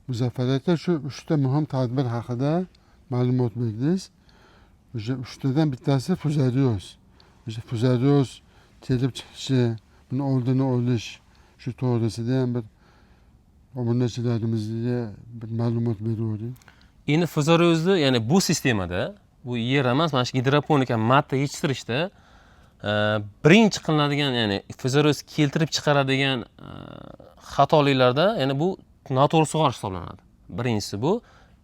Muzaffar aka, shu uchta muhim tadbir haqida ma'lumot berdingiz. O'sha uchtadan bittasi fuzarioz. O'sha fuzarioz kelib chiqishi, buni oldini olish, shu to'g'risida ham bir obunachilarimizga bir ma'lumot berivering. Endi fuzariozni, ya'ni bu sistemada, bu yer emas, mana shu gidroponika marta yetishtirishda birinchi qilinadigan, ya'ni fuzarioz keltirib chiqaradigan xatoliklarda, ya'ni bu noto'g'ri sug'orish hisoblanadi. Birinchisi bu,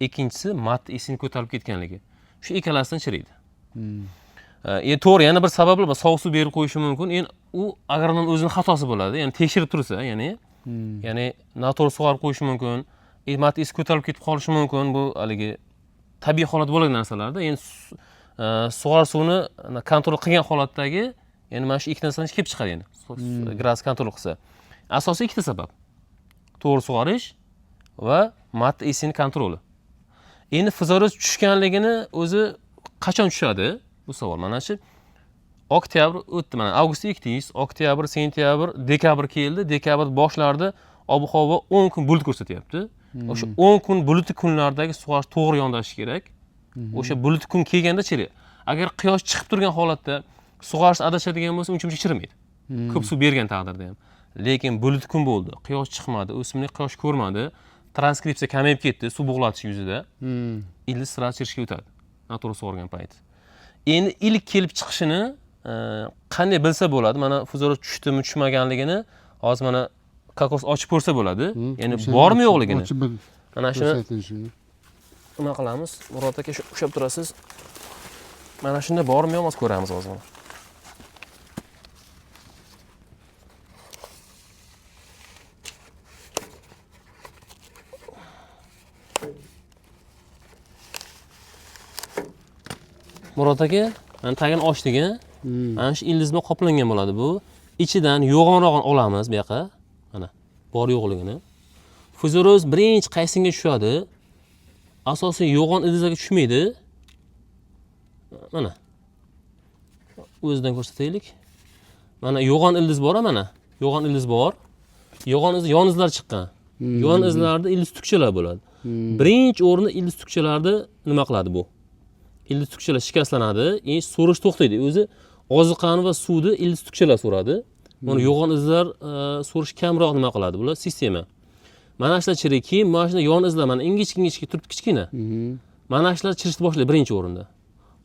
ikkinchisi marta esini ko'tarilib ketganligi. Shu ikkalasidan chiriydi. Endi to'g'ri, yana bir sabablar bor, sovuq suv berib qo'yishi mumkin. Endi u agronom o'zini xatosi bo'ladi. Ya'ni tekshirib tursa, ya'ni ya'ni noto'g'ri sug'orib qo'yishi mumkin. Marta esi ko'tarilib ketib qolishi mumkin. Bu haligi tabiiy holat bo'lgan narsalarda. Endi sug'or suvni kontrol qilgan holatdagi, ya'ni mana shu ikki narsadan kelib chiqadi endi. Gradus kontrol qilsa. Asosiy ikkita sabab. To'g'ri sug'orish va marta esini kontroli. Endi fuzarioz tushganligini o'zi qachon tushadi? Bu savol. Mana shu oktyabr o'tdi, mana avgustda ekdingiz, oktyabr, sentyabr, dekabr keldi. Dekabr boshlarida ob-havo 10 kun bulut ko'rsatyapti. O'sha 10 kun bulutli kunlardagi sug'orish to'g'ri yondashish kerak. O'sha bulut kun kelganda chiriydi. Agar quyosh chiqib turgan holatda sug'orish adashadigan bo'lsa, uncha muncha chirimaydi. Ko'p suv bergan taqdirda ham. Lekin bulut kun bo'ldi, quyosh chiqmadi, o'simlik quyosh ko'rmadi, transkripsiya kamayib ketdi, suv bug'latish yuzida. Ildiz sira chirishga o'tadi. Noto'g'ri sug'organ payt. Endi ilk kelib chiqishini qanday bilsa bo'ladi? Mana fuzarioz tushdimi, tushmaganligini hozir mana kokos ochib ko'rsa bo'ladi. Ya'ni bormi yo'qligini. Mana shuni nima qilamiz? Murod aka, shu ushlab turasiz. Mana shunda bormi yo'qmi ko'ramiz hozir. Murod aka, mana tagini ochdik, a? Mana shu ildiz bilan qoplangan bo'ladi bu. Ichidan yo'g'onrog'ini olamiz bu yoqqa. Mana bor yo'qligini. Fuzarioz birinchi qaysinga tushadi? Asosiy yo'g'on ildizlarga tushmaydi. Mana. O'zidan ko'rsataylik. Mana yo'g'on ildiz bor, mana. Yo'g'on ildiz bor. Yo'g'on ildiz yon izlar chiqqan. Yon izlarda ildiz tukchalar bo'ladi. Birinchi o'rinda ildiz tukchalarni nima qiladi bu? Ildiz tukchalar shikastlanadi, endi so'rish to'xtaydi. O'zi oziqani va suvni ildiz tukchalar so'radi. Mana yo'g'on izlar so'rish kamroq nima qiladi? Bular sistema. Mana shular chirik, keyin mana shunday yon izlar mana ingichka-ingichka turibdi kichkina. Mana shular chirishni boshlaydi birinchi o'rinda.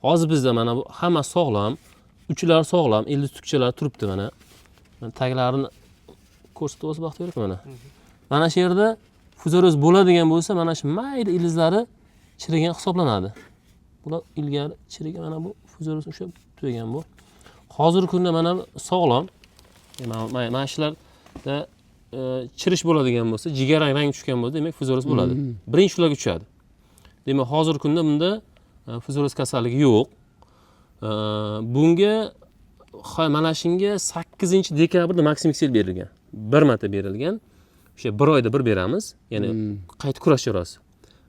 Hozir bizda mana bu hamma sog'lom, uchlar sog'lom, ildiz tukchalar turibdi mana. Mana taglarini ko'rsatib olsa Baxtiyor aka mana. Mana shu yerda fuzarioz bo'ladigan bo'lsa, mana shu mayda ildizlari chirigan hisoblanadi. Bular ilgari chirigan, mana bu fuzarioz ushlab turgan bu. Hozirgi kunda mana sog'lom. Mana shularda chirish bo'ladigan bo'lsa, jigarrang rang tushgan bo'lsa, demak fuzarioz bo'ladi. Birinchi shularga tushadi. Demak, hozirgi kunda bunda fuzarioz kasalligi yo'q. Bunga mana shunga 8-dekabrda Maximixel berilgan. Bir marta berilgan. O'sha bir oyda bir beramiz. Ya'ni qayta kurash chorasi.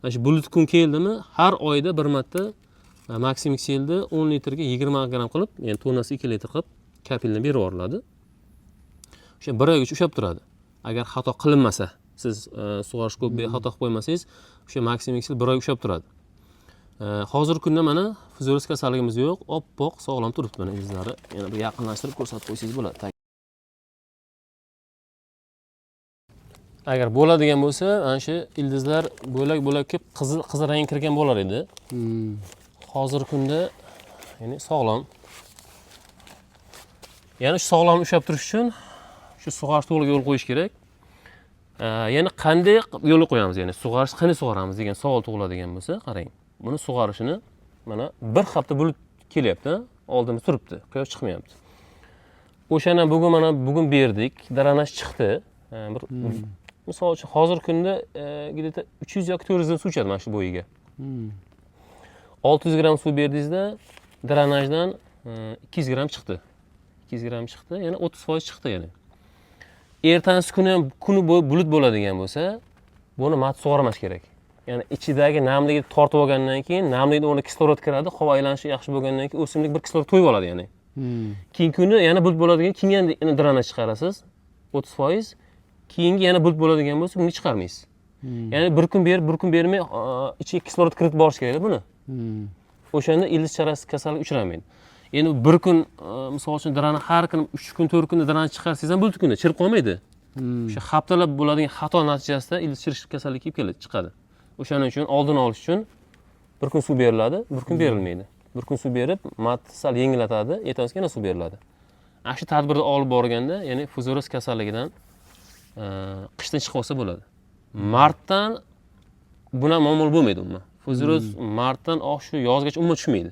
Mana shu bulut kun keldimi, har oyda bir marta Maximixelni 10 litrga 20 gram qilib, ya'ni tonnasi 2 litr qilib kapelni berib yuboriladi. O'sha bir oygacha ushlab turadi. Agar xato qilinmasa, siz sug'orish ko'p xato qilib qo'ymasangiz, o'sha Maximixel bir oy ushlab turadi. Hozirgi kunda mana fuzarioz kasalligimiz yo'q, oppoq sog'lom turibdi mana izlari. Yana bir yaqinlashtirib ko'rsatib qo'ysangiz bo'ladi. Agar bo'ladigan bo'lsa, mana shu ildizlar bo'lak-bo'lak kelib qizil rang kirgan bo'lar edi. Hozirgi kunda ya'ni sog'lom. Ya'ni shu sog'lomni ushlab turish uchun shu sug'orish to'g'ri yo'l qo'yish kerak. Ya'ni qanday yo'l qo'yamiz, ya'ni sug'orish qanday sug'oramiz degan savol tug'iladigan bo'lsa, qarang. Buni sug'orishini mana bir hafta bulut kelyapti, oldimizda turibdi, quyosh chiqmayapti. O'shani bugun mana bugun berdik, daranash chiqdi. Bir misol uchun hozirgi kunda где-то 300 yoki 400 gram suv ichadi mana shu bo'yiga. 600 gram suv berdingizda, drenajdan 200 gram chiqdi. 200 gram chiqdi, ya'ni 30% chiqdi ya'ni. Ertasi kuni ham kuni bo'yi bulut bo'ladigan bo'lsa, buni mat sug'ormash kerak. Ya'ni ichidagi namlikni tortib olgandan keyin namlikni o'rniga kislorod kiradi, havo aylanishi yaxshi bo'lgandan keyin o'simlik bir kislorod to'yib oladi ya'ni. Keyingi kuni yana bulut bo'ladigan, keyin yana drenaj chiqarasiz 30%, keyingi yana bulut bo'ladigan bo'lsa, bunga chiqarmaysiz. Ya'ni bir kun berib, bir kun bermay, ichiga kislorod kiritib borish kerakda buni. O'shanda ildiz charasi kasallik uchramaydi. Endi bir kun, misol uchun, drani har kuni 3 kun, 4 kunda drani chiqarsangiz ham, bo'ldi, kunda chirib qolmaydi. O'sha haftalab bo'ladigan xato natijasida ildiz chirish kasalligi kelib keladi, chiqadi. O'shaning uchun oldini olish uchun bir kun suv beriladi, bir kun berilmaydi. Bir kun suv berib, mat sal yengillatadi, ertasiga yana suv beriladi. Ana shu tadbirni olib borganda, ya'ni fuzarioz kasalligidan qishdan chiqib olsa bo'ladi. Martdan bunaqa muammo bo'lmaydi umuman. Fuzarioz martdan oq shu yozgacha umuman tushmaydi.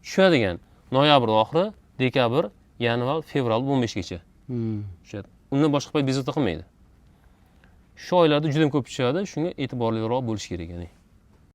Tushadigan noyabr oxiri, dekabr, yanvar, fevral 15gacha tushadi. Undan boshqa payt bezovta qilmaydi. Shu oylarda juda ko'p tushadi, shunga e'tiborliroq bo'lish kerak, ya'ni.